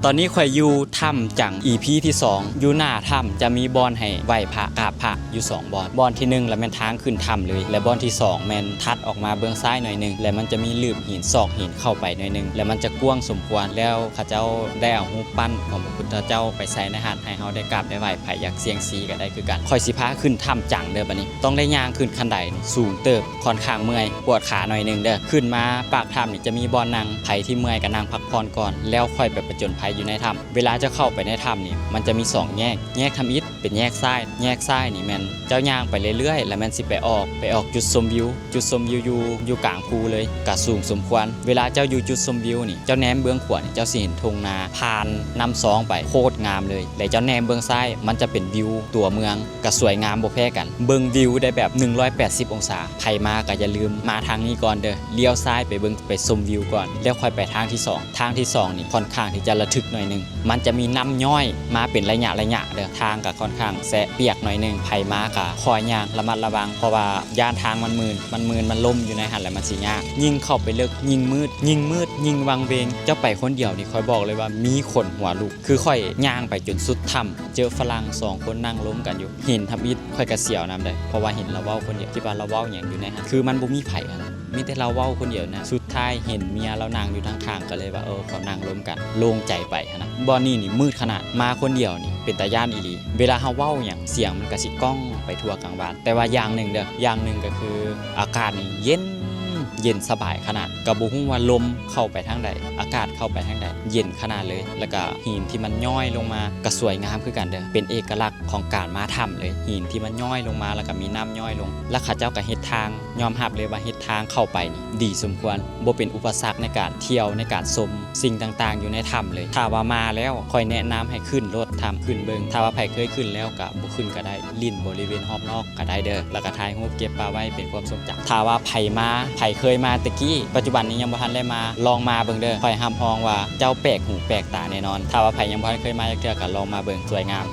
ຕອນນີ້ຂ້ອຍຢູ່ຖ້ຳຈັງ ອີພີ ທີສອງ. ຢູ່ໜ້າຖ້ຳຈະມີບ່ອນໃຫ້ໄຫວ້ພະ ກາບພະຢູ່ສອງບ່ອນ. ບ່ອນທີໜຶ່ງລະແມ່ນທາງຂຶ້ນຖ້ຳເລີຍ ແລະບ່ອນທີສອງແມ່ນຖັດອອກມາເບື້ອງຊ້າຍໜ້ອຍໜຶ່ງ ແລະມັນຈະມີລືບຫີນ ຊອກຫີນເຂົ້າໄປໜ້ອຍໜຶ່ງ ແລະມັນຈະກວ້າງສົມຄວນ. ແລ້ວເຂົາເຈົ້າໄດ້ເອົາຮູບປັ້ນຂອງພະພຸດທະເຈົ້າໄປໃສ່ໃນຫັ້ນ ໃຫ້ເຮົາໄດ້ກາບໄດ້ໄຫວ້ ໃຜຢາກສ່ຽງຊີກໍໄດ້ຄືກັນ. ຂ້ອຍຊິພາຂຶ້ນຖ້ຳຈັງເດີ. ບັດນີ້ຕ້ອງໄດ້ຍ່າງຂຶ້ນຂັ້ນໄດສູງເຕີບ ຄ່ອນຂ້າງເມື່ອຍ ປວດຂາໜ້ອຍໜຶ່ງເດີ. ຂຶ້ນມາປາກຖ້ຳນີ້ຈະມີບ່ອນນັ່ງ ໃຜທີ່ເມື່ອຍກໍນັ່ງພັກຜ່ອນກ່ອນ ແລ້ວຄ່ອຍໄປປະຈົນໄພຢູ່ໃນຖ້ຳ. ເວລາເຈົ້າເຂົ້າໄປໃນຖ້ຳນີ້ ມັນຈະມີສອງແຍກ ແຍກທຳອິດເປັນແຍກຊ້າຍ. ແຍກຊ້າຍນີ້ແມ່ນເຈົ້າຍ່າງໄປເລື້ອຍໆ ແລ້ວແມ່ນຊິໄປອອກ ໄປອອກຈຸດຊົມວິວ. ຈຸດຊົມວິວຢູ່ ຢູ່ກາງພູເລີຍ ກະສູງສົມຄວນ. ເວລາເຈົ້າຢູ່ຈຸດຊົມວິວນີ້ ເຈົ້າແນມເບື້ອງຂວານີ້ ເຈົ້າຊິເຫັນທົ່ງນາ ຜ່ານນ້ຳຊອງໄປ ໂຄດງາມເລີຍ. ແລະເຈົ້າແນມເບື້ອງຊ້າຍ ມັນຈະເປັນວິວຕົວເມືອງ ກະສວຍງາມບໍ່ແພ້ກັນ. ເບິ່ງວິວໄດ້ແບບໜຶ່ງຮ້ອຍແປດສິບອົງສາ. ໃຜມາກໍຢ່າລືມມາທາງນີ້ກ່ອນເດີ ລ້ຽວຊ້າຍໄປເບິ່ງ ໄປຊົມວິວກ່ອນ ແລ້ວຄ່ອຍໄປທາງທີສອງ. ທາງທີສອງນີ້ຄ່ອນຂ້າງທີ່ຈະລະທຶກໜ້ອຍໜຶ່ງ ມັນຈະມີນ້ຳຍ້ອຍມາເປັນໄລຍະໆເດີ. ທາງກໍຄ່ອນຂ້າງແຊະປຽກໜ້ອຍໜຶ່ງ ໃຜມາກໍຄອຍຍ່າງລະມັດລະວັງ ເພາະວ່າຢ້ານທາງມັນມື່ນ ມັນມື່ນ ມັນລົ້ມຢູ່ໃນຫັ້ນ ແລ້ວມັນຊິຍາກ. ຍິ່ງເຂົ້າໄປເລິກ ຍິ່ງມືດ ຍິ່ງມືດ ຍິ່ງວັງເວງ. ເຈົ້າໄປຄົນດຽວນີ້ ຂ້ອຍບອກເລີຍວ່າມີຂົນຫົວລຸກ. ຄືຂ້ອຍຍ່າງໄປຈົນສຸດຖ້ຳ ເຈີຝຣັ່ງສອງຄົນນັ່ງລົມກັນຢູ່ ເຫັນທຳອິດ ຂ້ອຍກະສຽວນຳເດ້ ເພາະວ່າເຫັນລາວເວົ້າຄົນດຽວ ຄິດວ່າລາວເວົ້າຫຍັງຢູ່ໃນຫັ້ນ ຄືມັນບໍ່ມີໃຜຫັ້ນ ມີແຕ່ລາວເວົ້າຄົນດຽວນະ. ສຸດທ້າຍເຫັນເມຍລາວນັ່ງຢູ່ທາງຂ້າງ ກໍເລີຍວ່າ ເອີ ເຂົານັ່ງລົມກັນ ໂລ່ງໃຈໄປຫັ້ນນະ. ບ່ອນນີ້ນີ້ມືດຂະໜາດ ມາຄົນດຽວນີ້ເປັນຕາຢ້ານອີ່ຫຼີ. ເວລາເຮົາເວົ້າຫຍັງ ສຽງມັນກະຊິກ້ອງໄປທົ່ວກາງບ້ານ. ແຕ່ວ່າຢ່າງໜຶ່ງເດີ ຢ່າງໜຶ່ງກໍຄືອາກາດນີ້ເຢັນ ເຢັນສະບາຍຂະໜາດ ກໍບໍ່ຮູ້ວ່າລົມເຂົ້າໄປທາງໃດ ອາກາດເຂົ້າໄປທາງໃດ ເຢັນຂະໜາດເລີຍ. ແລ້ວກໍຫີນທີ່ມັນຍ້ອຍລົງມາກໍສວຍງາມຄືກັນເດີ ເປັນເອກະລັກຂອງການມາຖ້ຳເລີຍ. ຫີນທີ່ມັນຍ້ອຍລົງມາ ແລ້ວກໍມີນ້ຳຍ້ອຍລົງ ແລ້ວເຂົາເຈົ້າກໍເຮັດທາງ ຍອມຮັບເລີຍວ່າເຮັດທາງເຂົ້າໄປນີ້ດີສົມຄວນ ບໍ່ເປັນອຸປະສັກໃນການທ່ຽວ ໃນການຊົມສິ່ງຕ່າງໆຢູ່ໃນຖ້ຳເລີຍ. ຖ້າວ່າມາແລ້ວ ຂ້ອຍແນະນຳໃຫ້ຂຶ້ນໂລດ ຖ້ຳ ຂຶ້ນເບິ່ງ. ຖ້າວ່າໃຜເຄີຍຂຶ້ນແລ້ວກໍບໍ່ຂຶ້ນກໍໄດ້ ຫຼິ້ນບໍລິເວນຮອບນອກ ກໍໄດ້ເດີ ແລ້ວກໍຖ່າຍຮູບເກັບປະໄວ້ເປັນຄວາມຊົງຈຳ. ຖ້າວ່າໃຜມາ ໃຜເຄີຍມາແຕ່ກີ້ ປັດຈຸບັນນີ້ຍັງບໍ່ທັນໄດ້ມາ ລອງມາເບິ່ງເດີ. ຂ້ອຍຮັບຮອງວ່າເຈົ້າແປກຫູແປກຕາແນ່ນອນ. ຖ້າວ່າໃຜຍັງບໍ່ທັນເຄີຍມາຈັກເທື່ອ ກໍລອງມາເບິ່ງ ສວຍງາມ.